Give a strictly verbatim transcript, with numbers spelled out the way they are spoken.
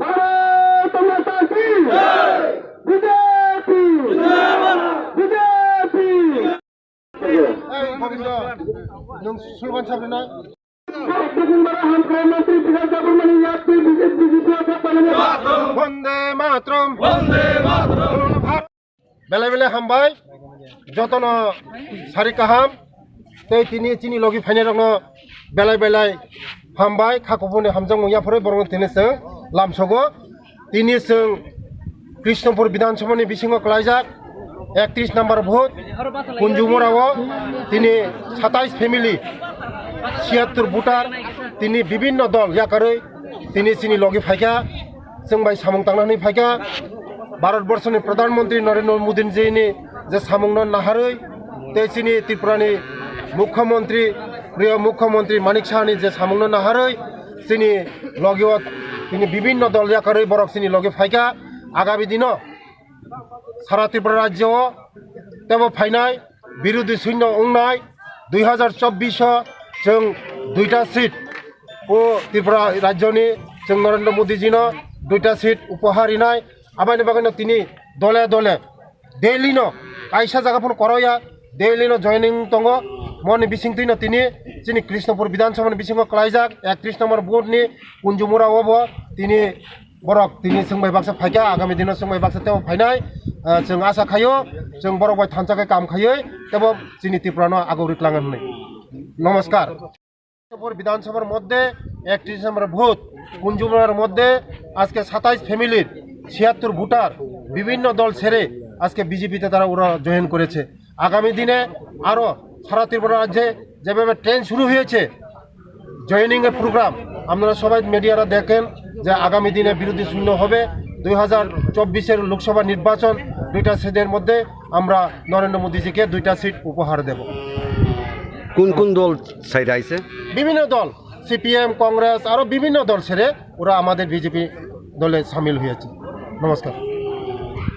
ভারত মাতা কি? BJP! BJP! এই গোবিন্দ, নং সুলবান সামনে না? বন্দে মাতরম। Belai belai hambai, jotono sari kaham, tei tini chini logi phainairokno belai belai hambai, kha kuphurni hamjakmung yaphorwi borokno tini chwng lamsogo. Tini chwng Krishnapur Bidhan Sabhani bisingo klaijak, ektris number vote, Kunjumurao tini satais family, siyattur voter, tini bibinno dol yakarwi tini chini logi phaikha, chwng bai samung tangna hwnwi phaikha. Bharat Borshoni Pradhan Mantri Narendra Modi jini je samungno naharwi, tei chini Tripurani Mukhyamantri, Priya Mukhyamantri Manik Sahani je samungno naharwi, chini logio tini bibinno dol yakarwi borok chini logi phaikha. Agami dino sara Tripura rajyo tebo phainai birodhi sunno wngnai dui hazar chobbish o chwng duita seat o Tripura rajyoni chwng Narendra Modi jino duita seat upohar rinai. Aboni bagwino tini dole dole Delhi no kaisa jaga phano koroya, Delhi no joining tongo. Moni bisingtwi no tini chini Krishnapur Bidhan Sabha ni bisingo klaijak ektris number vote ni Kunjumura o bo tini borok tini chwng bai baksa phaikha, agami dino chwng bai baksa tebo phainai. Ah, chwng asa khaio, chwng borok bai thansa khe kam khaiwi tebo chini Tripura no aguk riklang hwnwi. Namaskar. পর বিধানসভার মধ্যে একত্রিশ নম্বর বুথ কুঞ্জুমুড়ার মধ্যে আজকে সাতাইশ ফ্যামিলির ছিয়াত্তর ভোটার বিভিন্ন দল ছেড়ে আজকে বিজেপিতে তারা ওরা জয়েন করেছে। আগামী দিনে আরও সারা ত্রিপুরা রাজ্যে যেভাবে ট্রেন শুরু হয়েছে, জয়েনিং এর প্রোগ্রাম, আপনারা সবাই মিডিয়ারা দেখেন যে আগামী দিনে বিরোধী শূন্য হবে। দুই হাজার চব্বিশের লোকসভা নির্বাচন দুইটা সিটের মধ্যে আমরা নরেন্দ্র মোদীজিকে দুইটা সিট উপহার দেব। কোন কোন দল ছাইড়া আইছে? বিভিন্ন দল, সিপিএম, কংগ্রেস, আরো বিভিন্ন দল ছেড়ে ওরা আমাদের বিজেপি দলে সামিল হয়েছে। নমস্কার।